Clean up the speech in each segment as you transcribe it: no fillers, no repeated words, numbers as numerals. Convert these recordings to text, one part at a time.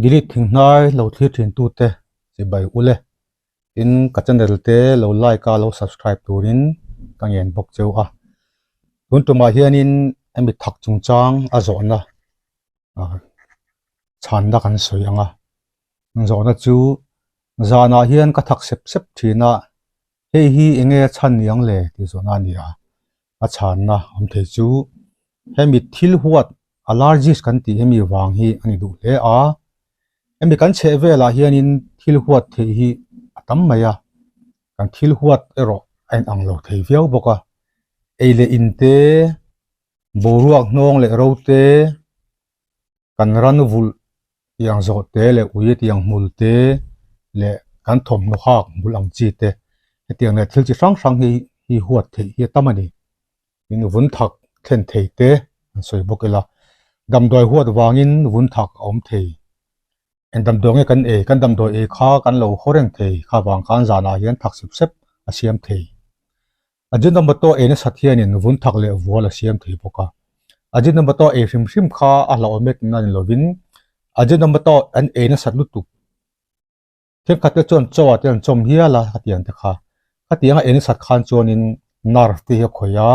Gilead thinghnai lo thlir thin tute chibai ule tin ka channel te lo like a lo subscribe turin ka ngen bawk cheu a tun tumah hianin hemi thak chungchang a zawhna ah chhanna kan sawi ang a zawhna chu zanah hian ka thak sep sep thin a hei hi eng nge a chhan ni ang le tih zawhna a ni a a chhanna awm thei chu hemi thil huat allergies kan tih hemi vang hi a ni duh hle a hemi kan chheh velah hianin thil huat theih hi a tam mai a kan thil huat erawh a inang lo thei viau bawk a ei leh in te boruak hnawng leh ro te kan ran vulh tiang zawh te leh ui tiang hmul te leh kan thawmhnaw hak hmul ang chi te hetiang leh thil chi hrang hrang hi hi huat theih hi a tam a ni tin vun thak thlen thei te an sawi bawk ila damdawi huat vangin vun thak a awm thei eng damdawi nge kan ei kan damdawi ei kha kan lo haw reng thei kha vang khan zanah hian thak sep sep a siam thei. Ajinomoto ei nasat hianin vun thak leh vual a siam thei bawk a. Ajinomoto ei hrim hrim kha a hlauhawm e tihna ni lovin Ajinomoto an ei nasat lutuk. Thenkhat te chuan chaw ah te an chawm hial a khatiang te kha. Khatiang a ei nasat khan chuanin nerve te hi a khawih a,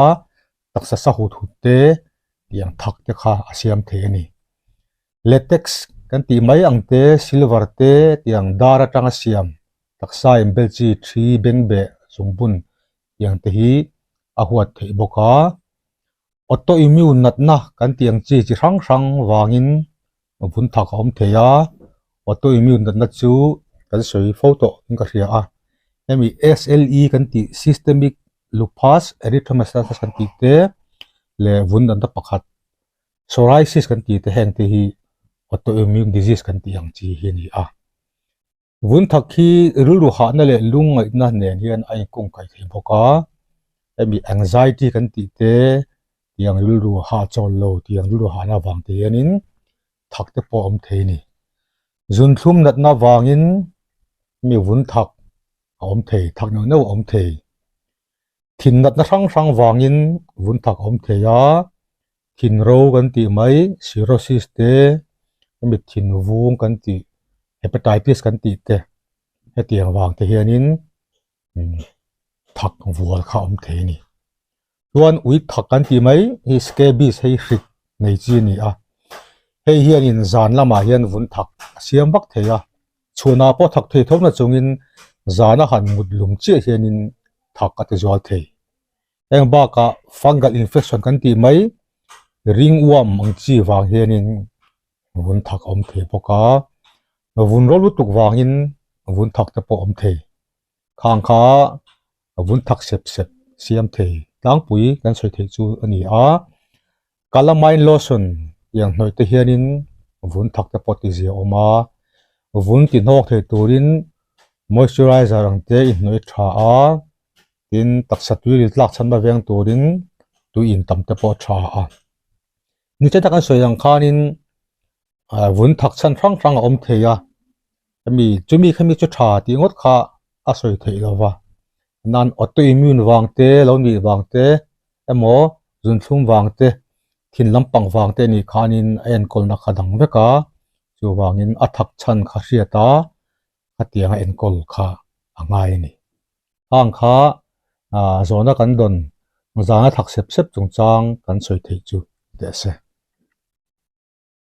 taksa sa hut hut te tiang thak te kha a siam thei a ni. Latex kan tih mai ang te, silver te tiang dar atanga siam taksa inbel chi thi bengbeh zungbun tiang te hi a huat theih bawk a. Autoimmune natna kan tih ang chi chi hrang hrang vangin vun thak a awm thei a, autoimmune natna chu kan sawi fo tawh in ka hria a. Hemi SLE kan tih systemic lupus erythematosus kan tih te leh vun natna pakhat Psoriasis kan tih te heng te hi autoimmune disease kan tih ang chi hi a ni a. Vun thak hi rilru hahna leh lungngaihna nen hian a inkawng kaih thei bawk a, hemi anxiety kan tih te tiang rilru hahchawl lo tiang rilru hahna avang te hianin thak te pawh a awm thei a ni. Zunthlum natna avangin hemi vun thak a awm thei, thak neuh neuh a awm thei. Thin natna hrang hrang vangin vun thak a awm thei a, thin ro kan tih mai cirrhosis te, hemi thin vung kan tih hepatitis kan tih te hetiang vang te hianin thak vual kha a awm thei a ni. Chuan ui thak kan tih mai hi scabies hei hrik nei chi a ni a, hei hianin zan lamah hian vun thak a siam vak thei a, Chhunah pawh thak thei tho na chungin zana han mut lum chiah hianin thak a ti zual thei. Heng bakah fungal infection kan tih mai ringworm ang chi vang hianin vun thak a awm thei bawk a, vun ro lutuk vangin vun thak te pawh a awm thei. Khang kha vun thak sep sep siam thei tlangpui kan sawi theih chu a ni a. Calamine lotion tiang hnawih te hianin vun thak te pawh tizia a awm a, vun ti hnawk thei turin moisturizer ang te i hnawih tha a, tin taksa tui ril tlak chhan va veng turin tui in tam te pawh a tha a. Nichata kan sawi ang khanin vun thak chhan hrang hrang a awm thei a, hemi chumi khami chu tha tih ngawt kha a sawi theih lo va, nan autoimmune vang te lo nih vang te emaw zunthlum vang te thin lampang vang te nih khanin a enkawlna kha dang vek a, chuvangin a thak chhan kha hriat a khatianga enkawl kha a ngai a ni. Hang kha zawhna kan dawn zana thak sep sep chungchang kan sawi theih chu teh se.